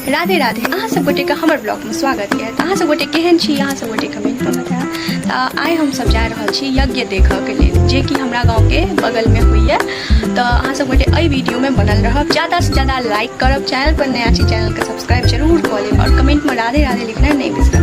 राधे राधे, अहाँ सब गोटेके हमर ब्लॉगमे स्वागत यऽ। तऽ अहाँ सब गोटे केहन छी, अहाँ सब गोटे कमेंटमे बतायब। तऽ आइ हमसब जा रहल छी यज्ञ देखऽके लेल, जेकि हमरा गाँवके बगलमे होइए। तऽ अहाँ सब गोटे एहि वीडियोमे बनल रहब, ज्यादासँ ज्यादा लाइक करब, चैनल पर नया छी चैनलके सब्सक्राइब जरूर कऽ लेब आओर कमेंटमे राधे राधे लिखनाइ नहि बिसरब।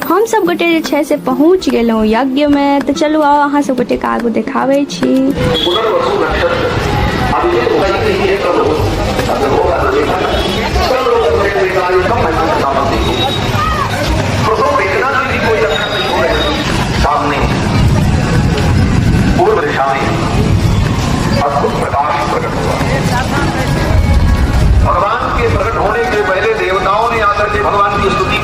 हम सब गोटे जे छै से पहुँच गेलहुँ यज्ञमे। तऽ चलू आउ, अहाँ सब गोटेके आगू देखाबै छी। पुनर्वसु नक्षत्र अभिजित मुखर्जी नहीं है, कब हो, अगर होगा तो देखा। सब लोग अपने कार्य कम महसूस सामग्री प्रसव वेदना की भी कोई लक्षण नहीं हो रहे। सामने पूर्व दिशा में अद्भुत प्रकाश प्रकट हुआ। भगवान के प्रकट होने के पहले देवताओं ने आकर के भगवान की स्तुति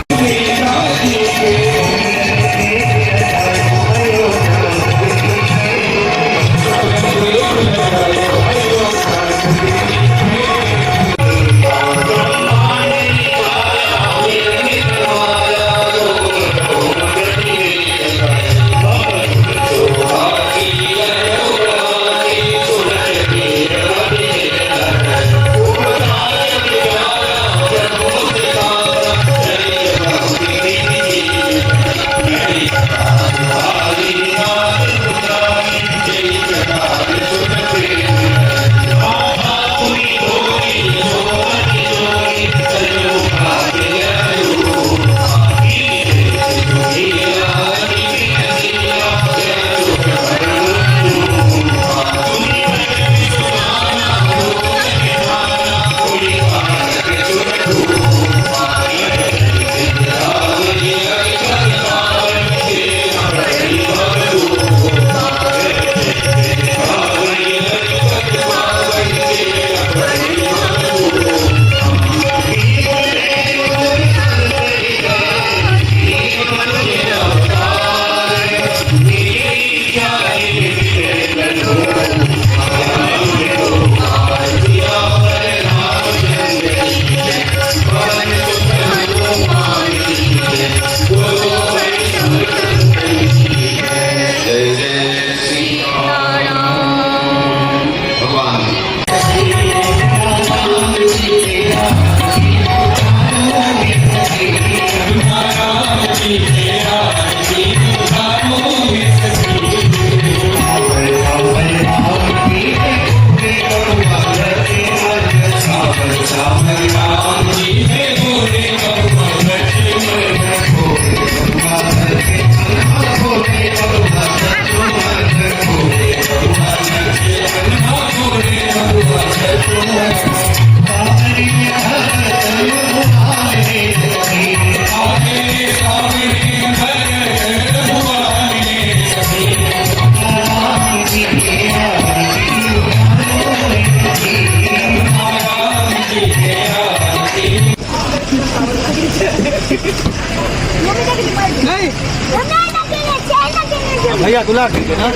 भैया तुला ना।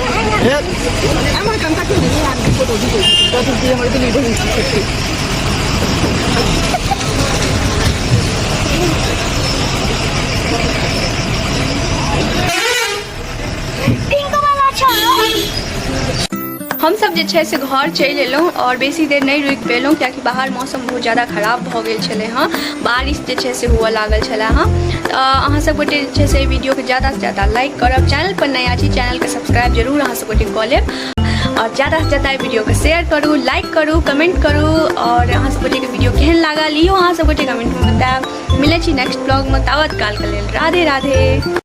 हम सब जे छै से घर चलि एलहुँ आओर बेसी देर नहि रुकि पेलहुँ, कियाकि बाहर मौसम बहुत ज्यादा खराब भऽ गेल छलै हँ, बारिश जे छै से हुअ लागल छलै हँ। तऽ अहाँ सब गोटे जे छै से एहि वीडियोके ज्यादासँ ज्यादा लाइक करब, चैनल पर नया छी चैनलके सब्सक्राइब जरूर अहाँ सब गोटे कऽ लेब आओर ज्यादासँ ज्यादा एहि वीडियोके शेयर करू, लाइक करू, कमेंट करू आओर अहाँ सब गोटेके वीडियो केहन लागल इहो अहाँ सब गोटे कमेंटमे बतायब। मिलै छी नेक्स्ट ब्लॉगमे, तावत कालके लेल राधे राधे।